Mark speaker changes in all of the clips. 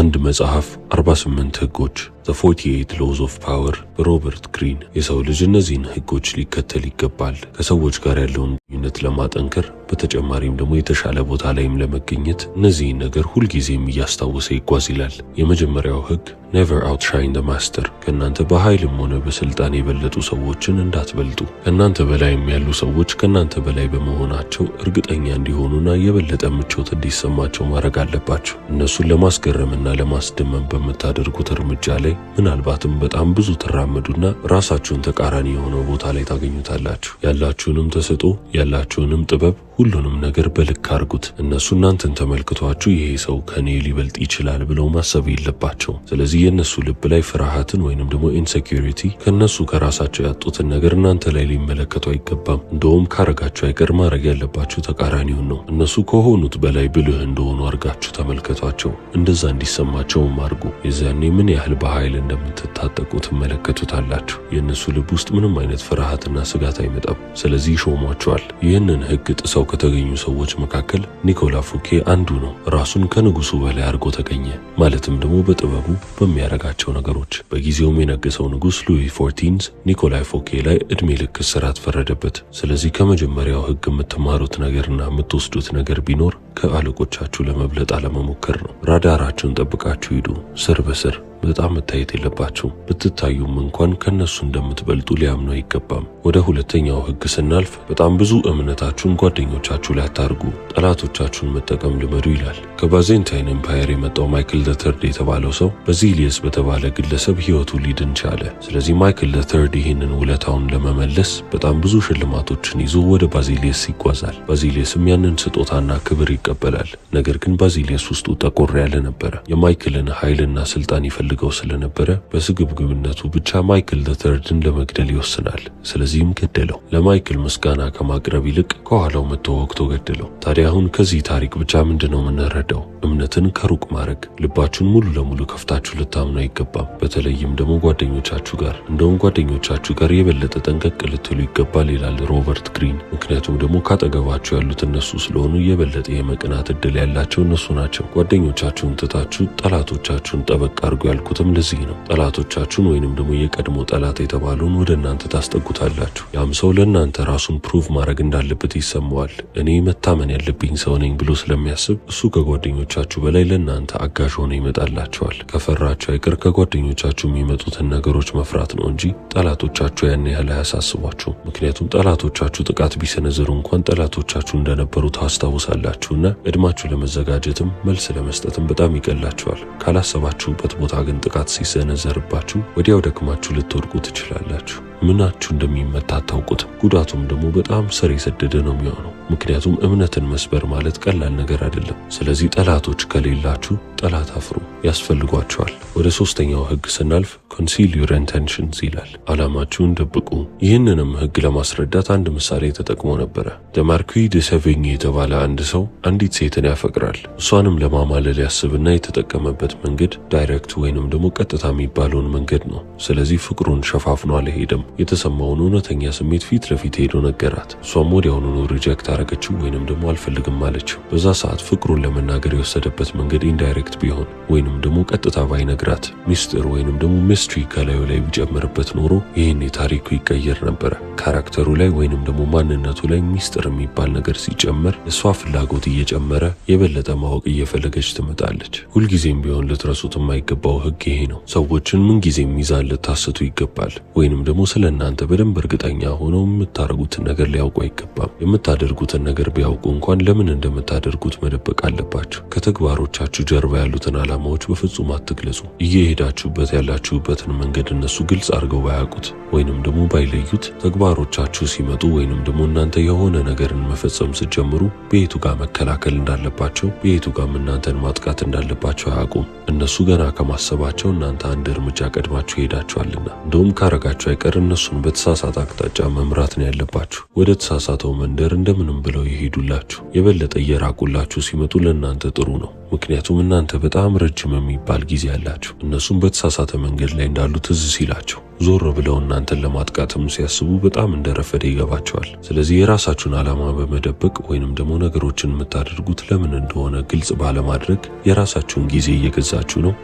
Speaker 1: አንድ መጽሐፍ፣ 48 ህጎች፣ The 48 Laws of Power በሮበርት ግሪን። የሰው ልጅ እነዚህን ህጎች ሊከተል ይገባል። ከሰዎች ጋር ያለውን ግንኙነት ለማጠንከር፣ በተጨማሪም ደግሞ የተሻለ ቦታ ላይም ለመገኘት እነዚህን ነገር ሁልጊዜም እያስታወሰ ይጓዝ ይላል። የመጀመሪያው ህግ "Never outshine the master"፣ ከእናንተ በኃይልም ሆነ በስልጣን የበለጡ ሰዎችን እንዳትበልጡ። ከእናንተ በላይም ያሉ ሰዎች ከእናንተ በላይ በመሆናቸው እርግጠኛ እንዲሆኑና የበለጠ ምቾት እንዲሰማቸው ማድረግ አለባችሁ። እነሱን ለማስገረምና ለማስደመም በምታደርጉት እርምጃ ላይ ምናልባትም በጣም ብዙ ትራመዱና ራሳችሁን ተቃራኒ የሆነው ቦታ ላይ ታገኙታላችሁ። ያላችሁንም ተሰጥኦ፣ ያላችሁንም ጥበብ፣ ሁሉንም ነገር በልክ አርጉት። እነሱ እናንተን ተመልክቷችሁ ይሄ ሰው ከኔ ሊበልጥ ይችላል ብለው ማሰብ የለባቸውም። ስለዚህ የእነሱ ልብ ላይ ፍርሃትን ወይንም ደግሞ insecurity፣ ከነሱ ከራሳቸው ያጡትን ነገር እናንተ ላይ ሊመለከቱ አይገባም። እንደውም ካረጋችሁ አይቀር ማድረግ ያለባችሁ ተቃራኒውን ነው። እነሱ ከሆኑት በላይ ብልህ እንደሆኑ አርጋችሁ ተመልከቷቸው። እንደዛ እንዲሰማቸውም አርጉ። የዛኔ ምን ያህል በኃይል እንደምትታጠቁ ትመለከቱታላችሁ። የእነሱ ልብ ውስጥ ምንም አይነት ፍርሃትና ስጋት አይመጣም። ስለዚህ ይሾሟቸዋል። ይህንን ህግ ጥሰው ከተገኙ ሰዎች መካከል ኒኮላ ፉኬ አንዱ ነው። ራሱን ከንጉሱ በላይ አድርጎ ተገኘ። ማለትም ደግሞ በጥበቡ፣ በሚያደርጋቸው ነገሮች። በጊዜውም የነገሰው ንጉስ ሉዊ 14 ኒኮላይ ፎኬ ላይ እድሜ ልክ እስራት ፈረደበት። ስለዚህ ከመጀመሪያው ህግ የምትማሩት ነገርና የምትወስዱት ነገር ቢኖር ከአለቆቻችሁ ለመብለጥ አለመሞከር ነው። ራዳራችሁን ጠብቃችሁ ሂዱ። ስር በስር በጣም መታየት የለባችሁም። ብትታዩም እንኳን ከነሱ እንደምትበልጡ ሊያምኑ አይገባም። ወደ ሁለተኛው ህግ ስናልፍ በጣም ብዙ እምነታችሁን ጓደኞቻችሁ ላይ አታርጉ፣ ጠላቶቻችሁን መጠቀም ልመዱ ይላል። ከ Byzantine Empire የመጣው ማይክል the Third የተባለው ሰው ባዚሊየስ በተባለ ግለሰብ ህይወቱ ሊድን ቻለ። ስለዚህ ማይክል the Third ይህንን ውለታውን ለመመለስ በጣም ብዙ ሽልማቶችን ይዞ ወደ ባዚሊየስ ይጓዛል። ባዚሊየስም ያንን ስጦታና ክብር ይቀበላል። ነገር ግን ባዚሊየስ ውስጡ ጠቆር ያለ ነበረ። የማይክልን ኃይልና ስልጣን ይፈልገው ስለነበረ በስግብግብነቱ ብቻ ማይክል the Third ን ለመግደል ይወስናል። ስለዚህም ገደለው። ለማይክል ምስጋና ከማቅረብ ይልቅ ከኋላው መጥቶ ወግቶ ገደለው። ታዲያ አሁን ከዚህ ታሪክ ብቻ ምንድን ነው የምንረዳው? እምነትን ከሩቅ ማድረግ። ልባችሁን ሙሉ ለሙሉ ከፍታችሁ ልታምኑ አይገባም። በተለይም ደግሞ ጓደኞቻችሁ ጋር። እንደውም ጓደኞቻችሁ ጋር የበለጠ ጠንቀቅ ልትሉ ይገባል ይላል ሮበርት ግሪን። ምክንያቱም ደግሞ ካጠገባችሁ ያሉት እነሱ ስለሆኑ የበለጠ የመቅናት እድል ያላቸው እነሱ ናቸው። ጓደኞቻችሁን ትታችሁ ጠላቶቻችሁን ጠበቅ አድርጉ ያልኩትም ለዚህ ነው። ጠላቶቻችሁን ወይንም ደግሞ የቀድሞ ጠላት የተባለውን ወደ እናንተ ታስጠጉታላችሁ። ያም ሰው ለእናንተ ራሱን prove ማድረግ እንዳለበት ይሰማዋል። እኔ መታመን ያለብኝ ሰው ነኝ ብሎ ስለሚያስብ እሱ ከጓደኞቻችሁ በላይ ለእናንተ አጋዥ ሆኖ ይመጣላችኋል። ከፈራችሁ አይቀር ከጓደኞቻችሁ የሚመጡትን ነገሮች መፍራት ነው እንጂ ጠላቶቻችሁ ያን ያህል አያሳስቧችሁም። ምክንያቱም ጠላቶቻችሁ ጥቃት ቢሰነዝሩ እንኳን ጠላቶቻችሁ እንደነበሩ ታስታውሳላችሁና ቀድማችሁ ለመዘጋጀትም መልስ ለመስጠትም በጣም ይቀላችኋል። ካላሰባችሁበት ቦታ ግን ጥቃት ሲሰነዘርባችሁ ወዲያው ደክማችሁ ልትወድቁ ትችላላችሁ። ምናችሁ እንደሚመታ አታውቁትም። ጉዳቱም ደግሞ በጣም ስር የሰደደ ነው የሚሆነው። ምክንያቱም እምነትን መስበር ማለት ቀላል ነገር አይደለም። ስለዚህ ጠላቶች ከሌላችሁ ጠላት አፍሩ፣ ያስፈልጓችኋል። ወደ ሶስተኛው ህግ ስናልፍ "Conceal your intentions" ይላል። አላማችሁን ደብቁ። ይህንንም ህግ ለማስረዳት አንድ ምሳሌ ተጠቅሞ ነበረ። Marquis de Sevigny የተባለ አንድ ሰው አንዲት ሴትን ያፈቅራል። እሷንም ለማማለል ያስብና የተጠቀመበት መንገድ direct ወይንም ደግሞ ቀጥታ የሚባለውን መንገድ ነው። ስለዚህ ፍቅሩን ሸፋፍኖ አልሄደም። የተሰማውን እውነተኛ ስሜት ፊት ለፊት ሄዶ ነገራት። እሷም ወዲያውኑ reject አረገችው ወይንም ደግሞ አልፈልግም አለችው። በዛ ሰዓት ፍቅሩን ለመናገር የወሰደበት መንገድ indirect ቢሆን ወይንም ደግሞ ቀጥታ ባይነግራት፣ ሚስጥር ወይንም ደግሞ mystery ከላዩ ላይ ቢጨምርበት ኖሮ ይህኔ ታሪኩ ይቀየር ነበረ። Character ኡ ላይ ወይንም ደግሞ ማንነቱ ላይ ሚስጥር የሚባል ነገር ሲጨመር እሷ ፍላጎት እየጨመረ የበለጠ ማወቅ እየፈለገች ትመጣለች። ሁልጊዜም ቢሆን ልትረሱት የማይገባው ህግ ይሄ ነው። ሰዎችን ምንጊዜም ሚዛን ልታስቱ ይገባል። ወይንም ደግሞ ስለ እናንተ በደንብ እርግጠኛ ሆነው የምታደርጉትን ነገር ሊያውቁ አይገባም። የምታደርጉትን ነገር ቢያውቁ እንኳን ለምን እንደምታደርጉት መደበቅ አለባችሁ። ከተግባሮቻችሁ ጀርባ ያሉትን ዓላማዎች በፍጹም አትግለጹ። እየሄዳችሁበት ያላችሁበትን መንገድ እነሱ ግልጽ አድርገው ባያውቁት ወይንም ደግሞ ባይለዩት፣ ተግባሮቻችሁ ሲመጡ ወይንም ደግሞ እናንተ የሆነ ነገርን መፈጸም ስትጀምሩ በየቱ ጋር መከላከል እንዳለባቸው፣ በየቱ ጋርም እናንተን ማጥቃት እንዳለባቸው አያውቁም። እነሱ ገና ከማሰባቸው እናንተ አንድ እርምጃ ቀድማችሁ ሄዳችኋልና። እንደውም ካረጋችሁ አይቀር እነሱን በተሳሳተ አቅጣጫ መምራት ነው ያለባችሁ። ወደ ተሳሳተው መንደር እንደምንም ብለው ይሄዱላችሁ። የበለጠ እየራቁላችሁ ሲመጡ ለእናንተ ጥሩ ነው። ምክንያቱም እናንተ በጣም ረጅም የሚባል ጊዜ ያላችሁ፣ እነሱም በተሳሳተ መንገድ ላይ እንዳሉ ትዝ ሲላቸው ዞር ብለው እናንተን ለማጥቃትም ሲያስቡ በጣም እንደረፈደ ይገባቸዋል። ስለዚህ የራሳችሁን ዓላማ በመደበቅ ወይንም ደግሞ ነገሮችን የምታደርጉት ለምን እንደሆነ ግልጽ ባለማድረግ የራሳችሁን ጊዜ እየገዛችሁ ነው።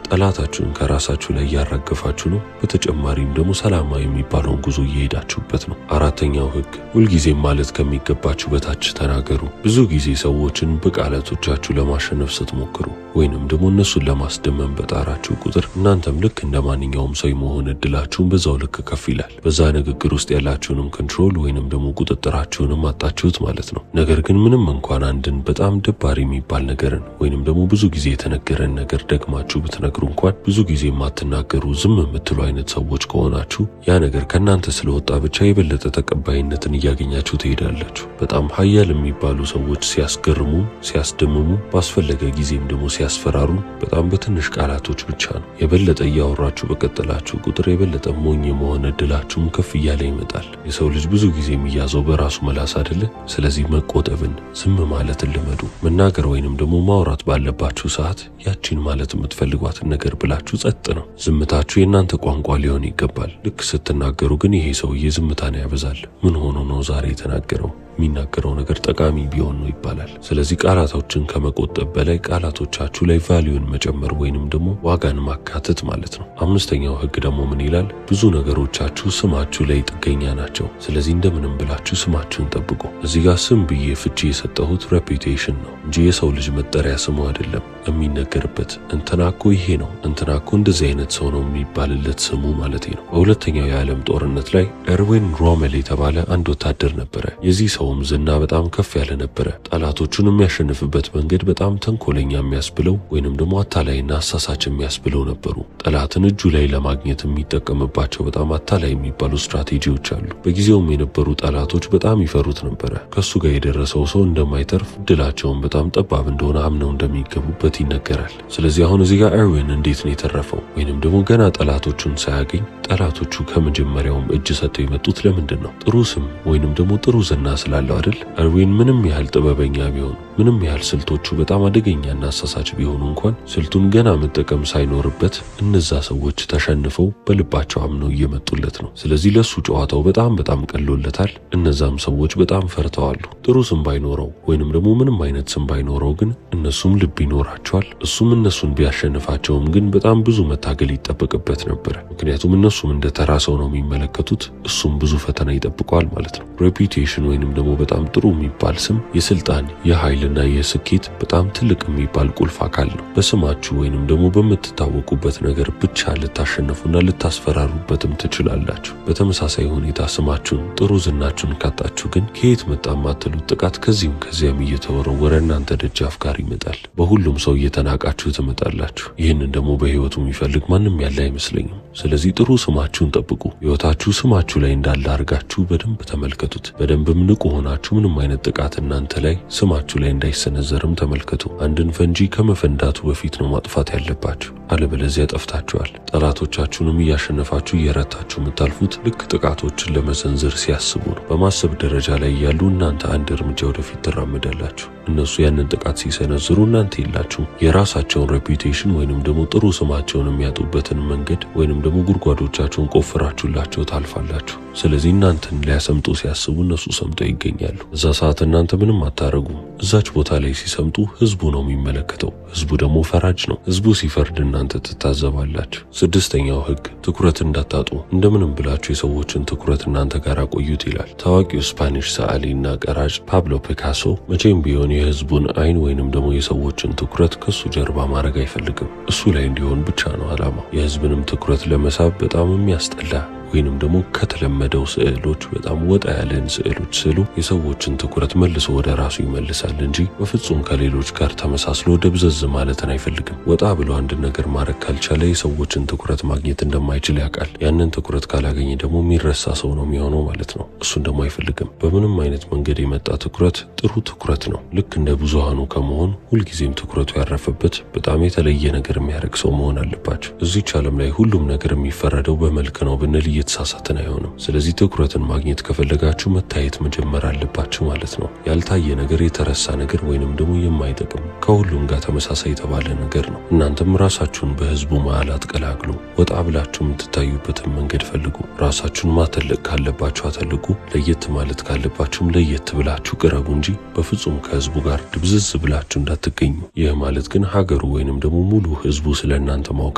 Speaker 1: ጠላታችሁን ከራሳችሁ ላይ እያራገፋችሁ ነው። በተጨማሪም ደግሞ ሰላማዊ የሚባለውን ጉዞ እየሄዳችሁበት ነው። አራተኛው ህግ፣ ሁልጊዜም ማለት ከሚገባችሁ በታች ተናገሩ። ብዙ ጊዜ ሰዎችን በቃላቶቻችሁ ለማሸነፍ ስትሞክሩ ወይንም ደግሞ እነሱን ለማስደመም በጣራችሁ ቁጥር እናንተም ልክ እንደ ማንኛውም ሰው የመሆን እድላችሁን በዛው ልክ ከፍ ይላል። በዛ ንግግር ውስጥ ያላችሁንም control ወይንም ደግሞ ቁጥጥራችሁንም አጣችሁት ማለት ነው። ነገር ግን ምንም እንኳን አንድን በጣም ደባሪ የሚባል ነገርን ወይንም ደግሞ ብዙ ጊዜ የተነገረን ነገር ደግማችሁ ብትነግሩ እንኳን ብዙ ጊዜ የማትናገሩ ዝም የምትሉ አይነት ሰዎች ከሆናችሁ ያ ነገር ከእናንተ ስለወጣ ብቻ የበለጠ ተቀባይነትን እያገኛችሁ ትሄዳላችሁ። በጣም ሀያል የሚባሉ ሰዎች ሲያስገርሙ፣ ሲያስደምሙ፣ ባስፈለገ ጊዜም ደግሞ ሲያስፈራሩ በጣም በትንሽ ቃላቶች ብቻ ነው። የበለጠ እያወራችሁ በቀጠላችሁ ቁጥር የበለጠ ሞኝ የመሆን እድላችሁም ከፍ እያለ ይመጣል። የሰው ልጅ ብዙ ጊዜ የሚያዘው በራሱ መላስ አይደለ? ስለዚህ መቆጠብን፣ ዝም ማለትን ልመዱ። መናገር ወይንም ደግሞ ማውራት ባለባችሁ ሰዓት ያቺን ማለት የምትፈልጓትን ነገር ብላችሁ ጸጥ ነው። ዝምታችሁ የእናንተ ቋንቋ ሊሆን ይገባል። ልክ ስትናገሩ ግን ይሄ ሰውዬ ዝምታን ያበዛል፣ ምን ሆኖ ነው ዛሬ የተናገረው? የሚናገረው ነገር ጠቃሚ ቢሆን ነው ይባላል። ስለዚህ ቃላቶችን ከመቆጠብ በላይ ቃላቶቻችሁ ላይ value ን መጨመር ወይንም ደግሞ ዋጋን ማካተት ማለት ነው። አምስተኛው ህግ ደግሞ ምን ይላል? ብዙ ነገሮቻችሁ ስማችሁ ላይ ጥገኛ ናቸው። ስለዚህ እንደምንም ብላችሁ ስማችሁን ጠብቁ። እዚህ ጋር ስም ብዬ ፍቺ የሰጠሁት reputation ነው እንጂ የሰው ልጅ መጠሪያ ስሙ አይደለም። የሚነገርበት እንትና እኮ ይሄ ነው፣ እንትና እኮ እንደዚህ አይነት ሰው ነው የሚባልለት ስሙ ማለት ነው። በሁለተኛው የዓለም ጦርነት ላይ ኤርዊን ሮሜል የተባለ አንድ ወታደር ነበረ። የዚህ ሰውም ዝና በጣም ከፍ ያለ ነበረ። ጠላቶቹን የሚያሸንፍበት መንገድ በጣም ተንኮለኛ የሚያስብለው ወይንም ደግሞ አታላይና አሳሳች የሚያስብለው ነበሩ። ጠላትን እጁ ላይ ለማግኘት የሚጠቀምባቸው በጣም አታላይ የሚባሉ ስትራቴጂዎች አሉ። በጊዜውም የነበሩ ጠላቶች በጣም ይፈሩት ነበረ። ከሱ ጋር የደረሰው ሰው እንደማይተርፍ፣ እድላቸውን በጣም ጠባብ እንደሆነ አምነው እንደሚገቡበት ይነገራል። ስለዚህ አሁን እዚህ ጋር ኤርዊን እንዴት ነው የተረፈው? ወይንም ደግሞ ገና ጠላቶቹን ሳያገኝ ጠላቶቹ ከመጀመሪያውም እጅ ሰጥተው የመጡት ለምንድን ነው? ጥሩ ስም ወይንም ደግሞ ጥሩ ዝና ስላለው አይደል? ኤርዊን ምንም ያህል ጥበበኛ ቢሆን፣ ምንም ያህል ስልቶቹ በጣም አደገኛና አሳሳች ቢሆኑ እንኳን ስልቱን ገና መጠቀም ሳይኖርበት እነዛ ሰዎች ተሸንፈው በልባቸው አምነው እየመጡለት ነው። ስለዚህ ለሱ ጨዋታው በጣም በጣም ቀሎለታል። እነዛም ሰዎች በጣም ፈርተዋሉ። ጥሩ ስም ባይኖረው ወይንም ደግሞ ምንም አይነት ስም ባይኖረው ግን እነሱም ልብ ይኖራቸዋል። እሱም እነሱን ቢያሸንፋቸውም ግን በጣም ብዙ መታገል ይጠበቅበት ነበረ። ምክንያቱም እነሱም እንደ ተራ ሰው ነው የሚመለከቱት፣ እሱም ብዙ ፈተና ይጠብቀዋል ማለት ነው። reputation ወይንም ደግሞ በጣም ጥሩ የሚባል ስም የስልጣን የኃይልና የስኬት በጣም ትልቅ የሚባል ቁልፍ አካል ነው። በስማችሁ ወይንም ደግሞ በምትታወቁበት ነገር ብቻ ልታሸንፉና ልታስፈራሩበትም ትችላላችሁ። በተመሳሳይ ሁኔታ ስማችሁን፣ ጥሩ ዝናችሁን ካጣችሁ ግን ከየት መጣ የማትሉት ጥቃት ከዚህም ከዚያም እየተወረወረ እናንተ ደጃፍ ጋር ይመጣል። በሁሉም ሰው እየተናቃችሁ ትመጣላችሁ። ይህንን ደግሞ በህይወቱ የሚፈልግ ማንም ያለ አይመስለኝም። ስለዚህ ጥሩ ስማችሁን ጠብቁ። ህይወታችሁ ስማችሁ ላይ እንዳለ አድርጋችሁ በደንብ ተመልከቱት። በደንብም ንቁ ሆናችሁ ምንም አይነት ጥቃት እናንተ ላይ ስማችሁ ላይ እንዳይሰነዘርም ተመልከቱ። አንድን ፈንጂ ከመፈንዳቱ በፊት ነው ማጥፋት ያለባችሁ፣ አለበለዚያ ጠፍታችኋል። ጠላቶቻችሁንም እያሸነፋችሁ እየረታችሁ የምታልፉት ልክ ጥቃቶችን ለመሰንዘር ሲያስቡ ነው። በማሰብ ደረጃ ላይ ያሉ እናንተ አንድ እርምጃ ወደፊት ትራመዳላችሁ። እነሱ ያንን ጥቃት ሲሰነዝሩ እናንተ የላችሁም። የራሳቸውን reputation ወይንም ደግሞ ጥሩ ስማቸውን የሚያጡበትን መንገድ ወይንም ደግሞ ጉድጓዶቻቸውን ቆፍራችሁላቸው ታልፋላችሁ። ስለዚህ እናንተን ሊያሰምጡ ሲያስቡ እነሱ ሰምጠው ይገኛሉ። እዛ ሰዓት እናንተ ምንም አታረጉም። እዛች ቦታ ላይ ሲሰምጡ ህዝቡ ነው የሚመለከተው። ህዝቡ ደግሞ ፈራጅ ነው። ህዝቡ ሲፈርድ እናንተ ትታዘባላችሁ። ስድስተኛው ህግ፣ ትኩረት እንዳታጡ እንደምንም ብላችሁ የሰዎችን ትኩረት እናንተ ጋር አቆዩት ይላል። ታዋቂው ስፓኒሽ ሰዓሊና ቀራጭ ፓብሎ ፒካሶ መቼም ቢሆን የህዝቡን አይን ወይንም ደግሞ የሰዎችን ትኩረት ከሱ ጀርባ ማድረግ አይፈልግም። እሱ ላይ እንዲሆን ብቻ ነው ዓላማው። የህዝብንም ትኩረት ለመሳብ በጣም የሚያስጠላ ወይንም ደግሞ ከተለመደው ስዕሎች በጣም ወጣ ያለን ስዕሎች ስሉ የሰዎችን ትኩረት መልሶ ወደ ራሱ ይመልሳል እንጂ በፍጹም ከሌሎች ጋር ተመሳስሎ ደብዘዝ ማለትን አይፈልግም። ወጣ ብሎ አንድ ነገር ማድረግ ካልቻለ የሰዎችን ትኩረት ማግኘት እንደማይችል ያውቃል። ያንን ትኩረት ካላገኘ ደግሞ የሚረሳ ሰው ነው የሚሆነው ማለት ነው። እሱን ደግሞ አይፈልግም። በምንም አይነት መንገድ የመጣ ትኩረት ጥሩ ትኩረት ነው። ልክ እንደ ብዙሃኑ ከመሆን ሁልጊዜም ትኩረቱ ያረፈበት በጣም የተለየ ነገር የሚያደርግ ሰው መሆን አለባቸው። እዚች ዓለም ላይ ሁሉም ነገር የሚፈረደው በመልክ ነው ብንል እየተሳሳትን አይሆንም። ስለዚህ ትኩረትን ማግኘት ከፈለጋችሁ መታየት መጀመር አለባችሁ ማለት ነው። ያልታየ ነገር የተረሳ ነገር ወይንም ደግሞ የማይጠቅም ከሁሉም ጋር ተመሳሳይ የተባለ ነገር ነው። እናንተም ራሳችሁን በህዝቡ መሃል አትቀላቅሉ። ወጣ ብላችሁ የምትታዩበትን መንገድ ፈልጉ። ራሳችሁን ማተለቅ ካለባችሁ አተልቁ፣ ለየት ማለት ካለባችሁም ለየት ብላችሁ ቅረቡ እንጂ በፍጹም ከህዝቡ ጋር ድብዝዝ ብላችሁ እንዳትገኙ። ይህ ማለት ግን ሀገሩ ወይንም ደግሞ ሙሉ ህዝቡ ስለ እናንተ ማወቅ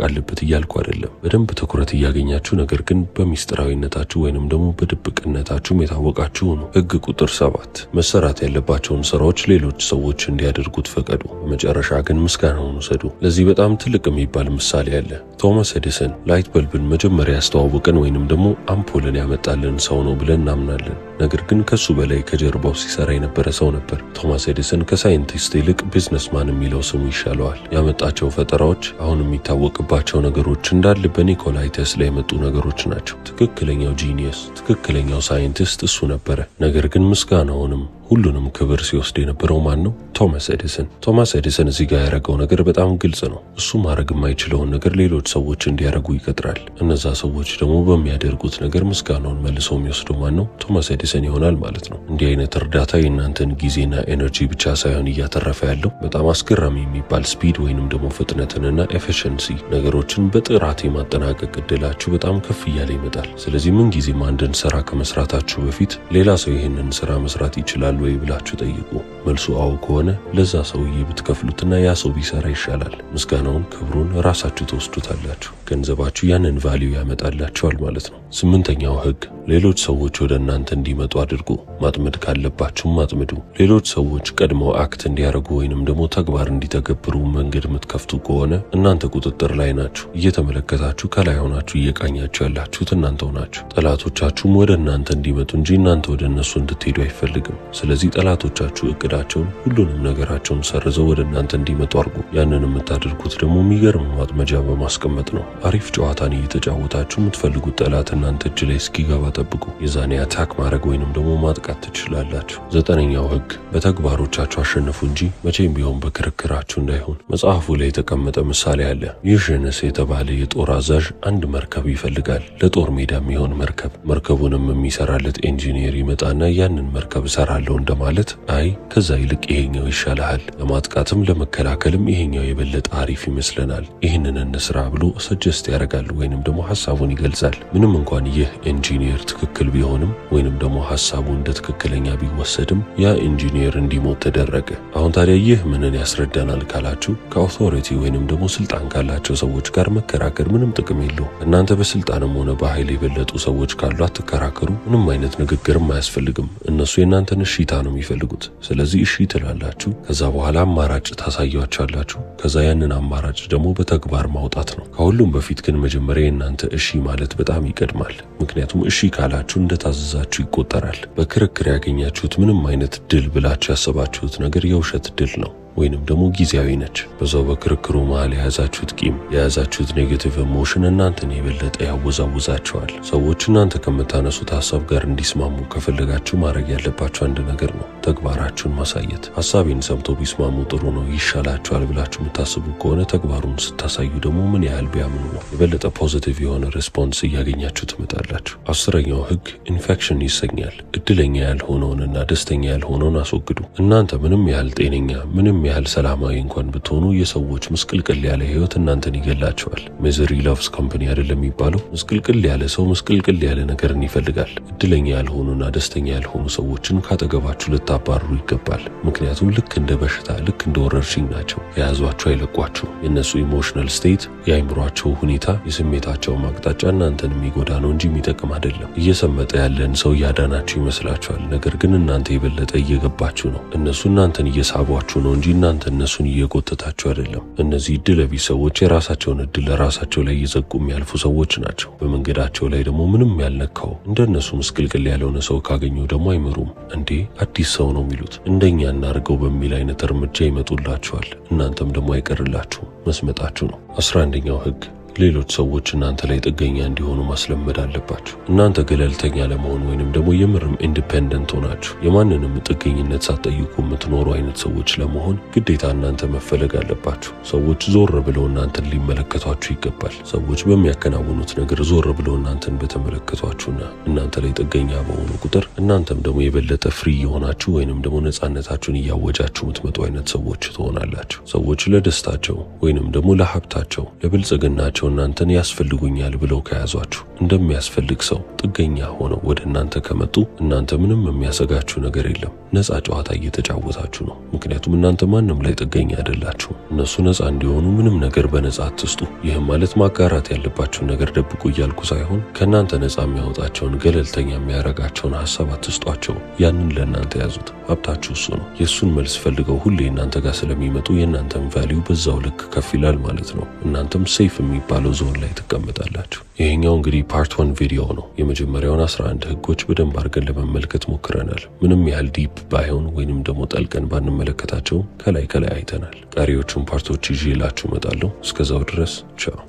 Speaker 1: አለበት እያልኩ አይደለም። በደንብ ትኩረት እያገኛችሁ ነገር ግን በሚስጥራዊነታችሁ ወይንም ደግሞ በድብቅነታችሁም የታወቃችሁ ነው። ህግ ቁጥር 7 መሰራት ያለባቸውን ስራዎች ሌሎች ሰዎች እንዲያደርጉት ፈቀዱ። በመጨረሻ ግን ምስጋናውን ውሰዱ። ለዚህ በጣም ትልቅ የሚባል ምሳሌ አለ። ቶማስ ኤዲሰን light bulb ን መጀመሪያ ያስተዋወቀን ወይንም ደግሞ አምፖልን ያመጣልን ሰው ነው ብለን እናምናለን። ነገር ግን ከሱ በላይ ከጀርባው ሲሰራ የነበረ ሰው ነበር። ቶማስ ኤዲሰን ከሳይንቲስት ይልቅ businessman የሚለው ስሙ ይሻለዋል። ያመጣቸው ፈጠራዎች፣ አሁን የሚታወቅባቸው ነገሮች እንዳለ በኒኮላይ ቴስላ የመጡ ነገሮች ናቸው። ትክክለኛው genius፣ ትክክለኛው ሳይንቲስት እሱ ነበረ። ነገር ግን ምስጋናውንም ሁሉንም ክብር ሲወስድ የነበረው ማን ነው? ቶማስ ኤዲሰን። ቶማስ ኤዲሰን እዚህ ጋር ያደረገው ነገር በጣም ግልጽ ነው። እሱ ማድረግ የማይችለውን ነገር ሌሎች ሰዎች እንዲያደርጉ ይቀጥራል። እነዛ ሰዎች ደግሞ በሚያደርጉት ነገር ምስጋናውን መልሰው የሚወስደው ማን ነው? ቶማስ ኤዲሰን ይሆናል ማለት ነው። እንዲህ አይነት እርዳታ የእናንተን ጊዜና energy ብቻ ሳይሆን እያተረፈ ያለው በጣም አስገራሚ የሚባል speed ወይንም ደግሞ ፍጥነትንና efficiency፣ ነገሮችን በጥራት የማጠናቀቅ እድላችሁ በጣም ከፍ እያለ ይመጣል። ስለዚህ ምን ጊዜም አንድን ስራ ከመስራታችሁ በፊት ሌላ ሰው ይህንን ስራ መስራት ይችላል ወይ ብላችሁ ጠይቁ። መልሱ አዎ ከሆነ ለዛ ሰውዬ ብትከፍሉትና ያ ሰው ቢሰራ ይሻላል። ምስጋናውን፣ ክብሩን ራሳችሁ ትወስዱታላችሁ። ገንዘባችሁ ያንን value ያመጣላችኋል ማለት ነው። ስምንተኛው ህግ ሌሎች ሰዎች ወደ እናንተ እንዲመጡ አድርጉ። ማጥመድ ካለባችሁም አጥምዱ። ሌሎች ሰዎች ቀድመው act እንዲያደርጉ ወይንም ደግሞ ተግባር እንዲተገብሩ መንገድ የምትከፍቱ ከሆነ እናንተ ቁጥጥር ላይ ናችሁ። እየተመለከታችሁ ከላይ ሆናችሁ እየቃኛችሁ ያላችሁት እናንተው ናችሁ። ጠላቶቻችሁም ወደ እናንተ እንዲመጡ እንጂ እናንተ ወደ እነሱ እንድትሄዱ አይፈልግም። ስለዚህ ጠላቶቻችሁ እቅዳቸውን፣ ሁሉንም ነገራቸውን ሰርዘው ወደ እናንተ እንዲመጡ አድርጉ። ያንን የምታደርጉት ደግሞ የሚገርም ማጥመጃ በማስቀመጥ ነው። አሪፍ ጨዋታን እየተጫወታችሁ የምትፈልጉት ጠላት እናንተ እጅ ላይ እስኪገባ ጠብቁ። የዛኔ attack ማድረግ ወይንም ደግሞ ማጥቃት ትችላላችሁ። ዘጠነኛው ህግ በተግባሮቻችሁ አሸንፉ እንጂ መቼም ቢሆን በክርክራችሁ እንዳይሆን። መጽሐፉ ላይ የተቀመጠ ምሳሌ አለ። ዩሽንስ የተባለ የጦር አዛዥ አንድ መርከብ ይፈልጋል፣ ለጦር ሜዳ የሚሆን መርከብ። መርከቡንም የሚሰራለት ኢንጂኒየር ይመጣና ያንን መርከብ እሰራለሁ እንደማለት፣ አይ ከዛ ይልቅ ይሄኛው ይሻልሃል፣ ለማጥቃትም ለመከላከልም ይሄኛው የበለጠ አሪፍ ይመስለናል፣ ይህንን እንስራ ብሎ suggest ያደርጋል ወይንም ደግሞ ሐሳቡን ይገልጻል። ምንም እንኳን ይህ ኢንጂኒየር ትክክል ቢሆንም ወይንም ደግሞ ሐሳቡ እንደ ትክክለኛ ቢወሰድም ያ ኢንጂኒየር እንዲሞት ተደረገ። አሁን ታዲያ ይህ ምንን ያስረዳናል ካላችሁ ከ authority ወይንም ደግሞ ስልጣን ካላቸው ሰዎች ጋር መከራከር ምንም ጥቅም የለውም። እናንተ በስልጣንም ሆነ በኃይል የበለጡ ሰዎች ካሉ አትከራከሩ። ምንም አይነት ንግግርም አያስፈልግም። እነሱ የእናንተን እሺታ ነው የሚፈልጉት። ስለዚህ እሺ ትላላችሁ። ከዛ በኋላ አማራጭ ታሳያቸዋላችሁ። ከዛ ያንን አማራጭ ደግሞ በተግባር ማውጣት ነው። ከሁሉም በፊት ግን መጀመሪያ የእናንተ እሺ ማለት በጣም ይቀድማል። ምክንያቱም እሺ ካላችሁ እንደታዘዛችሁ ይቆጠራል። በክርክር ያገኛችሁት ምንም አይነት ድል ብላችሁ ያሰባችሁት ነገር የውሸት ድል ነው ወይንም ደግሞ ጊዜያዊ ነች። በዛው በክርክሩ መሃል የያዛችሁት ቂም፣ የያዛችሁት negative emotion እናንተን የበለጠ ያወዛውዛችኋል። ሰዎች እናንተ ከምታነሱት ሀሳብ ጋር እንዲስማሙ ከፈለጋችሁ ማድረግ ያለባችሁ አንድ ነገር ነው፣ ተግባራችሁን ማሳየት። ሀሳቤን ሰምተው ቢስማሙ ጥሩ ነው፣ ይሻላችኋል ብላችሁ የምታስቡ ከሆነ ተግባሩን ስታሳዩ ደግሞ ምን ያህል ቢያምኑ ነው የበለጠ positive የሆነ response እያገኛችሁ ትመጣላችሁ። 10ኛው ህግ ኢንፌክሽን ይሰኛል። እድለኛ ያልሆነውንና ደስተኛ ያልሆነውን አስወግዱ። እናንተ ምንም ያህል ጤነኛ፣ ምንም ያህል ሰላማዊ እንኳን ብትሆኑ የሰዎች ምስቅልቅል ያለ ህይወት እናንተን ይገላቸዋል። Misery loves company አይደለም የሚባለው? ምስቅልቅል ያለ ሰው ምስቅልቅል ያለ ነገርን ይፈልጋል። እድለኛ ያልሆኑና ደስተኛ ያልሆኑ ሰዎችን ካጠገባችሁ ልታባርሩ ይገባል። ምክንያቱም ልክ እንደ በሽታ፣ ልክ እንደ ወረርሽኝ ናቸው። የያዟችሁ አይለቋችሁ። የእነሱ emotional state፣ የአይምሯቸው ሁኔታ፣ የስሜታቸው አቅጣጫ እናንተን የሚጎዳ ነው እንጂ የሚጠቅም አይደለም። እየሰመጠ ያለን ሰው እያዳናችሁ ይመስላችኋል። ነገር ግን እናንተ የበለጠ እየገባችሁ ነው። እነሱ እናንተን እየሳቧችሁ ነው እንጂ እናንተ እነሱን እየጎተታችሁ አይደለም። እነዚህ እድለቢስ ሰዎች የራሳቸውን እድል ራሳቸው ላይ እየዘጉ የሚያልፉ ሰዎች ናቸው። በመንገዳቸው ላይ ደግሞ ምንም ያልነካው እንደነሱ ምስቅልቅል ያልሆነ ሰው ካገኙ ደግሞ አይምሩም። እንዴ አዲስ ሰው ነው የሚሉት፣ እንደኛ እናርገው በሚል አይነት እርምጃ ይመጡላችኋል። እናንተም ደግሞ አይቀርላችሁም፣ መስመጣችሁ ነው። 11ኛው ህግ ሌሎች ሰዎች እናንተ ላይ ጥገኛ እንዲሆኑ ማስለመድ አለባችሁ። እናንተ ገለልተኛ ለመሆን ወይንም ደግሞ የምርም independent ሆናችሁ የማንንም ጥገኝነት ሳትጠይቁ የምትኖሩ አይነት ሰዎች ለመሆን ግዴታ እናንተ መፈለግ አለባችሁ። ሰዎች ዞር ብለው እናንተን ሊመለከቷችሁ ይገባል። ሰዎች በሚያከናውኑት ነገር ዞር ብለው እናንተን በተመለከቷችሁና እናንተ ላይ ጥገኛ በሆኑ ቁጥር እናንተም ደግሞ የበለጠ free የሆናችሁ ወይንም ደግሞ ነፃነታችሁን እያወጃችሁ የምትመጡ አይነት ሰዎች ትሆናላችሁ። ሰዎች ለደስታቸው ወይንም ደግሞ ለሀብታቸው፣ ለብልጽግናቸው እናንተን ያስፈልጉኛል ብለው ከያዟችሁ፣ እንደሚያስፈልግ ሰው ጥገኛ ሆነው ወደ እናንተ ከመጡ እናንተ ምንም የሚያሰጋችሁ ነገር የለም። ነፃ ጨዋታ እየተጫወታችሁ ነው። ምክንያቱም እናንተ ማንም ላይ ጥገኛ አይደላችሁም። እነሱ ነፃ እንዲሆኑ ምንም ነገር በነፃ አትስጡ። ይህም ማለት ማጋራት ያለባችሁን ነገር ደብቁ እያልኩ ሳይሆን ከእናንተ ነፃ የሚያወጣቸውን፣ ገለልተኛ የሚያረጋቸውን ሀሳብ አትስጧቸው። ያንን ለእናንተ ያዙት። ሀብታችሁ እሱ ነው። የእሱን መልስ ፈልገው ሁሌ እናንተ ጋር ስለሚመጡ የእናንተን value በዛው ልክ ከፍ ይላል ማለት ነው። እናንተም safe የሚባለው ዞን ላይ ትቀመጣላችሁ። ይሄኛው እንግዲህ part 1 ቪዲዮ ነው። የመጀመሪያውን 11 ህጎች በደንብ አድርገን ለመመልከት ሞክረናል። ምንም ያህል deep ባይሆን ወይንም ደግሞ ጠልቀን ባንመለከታቸውም ከላይ ከላይ አይተናል። ቀሪዎቹን part ኦች ይዤላችሁ እመጣለሁ። እስከዛው ድረስ ቻው።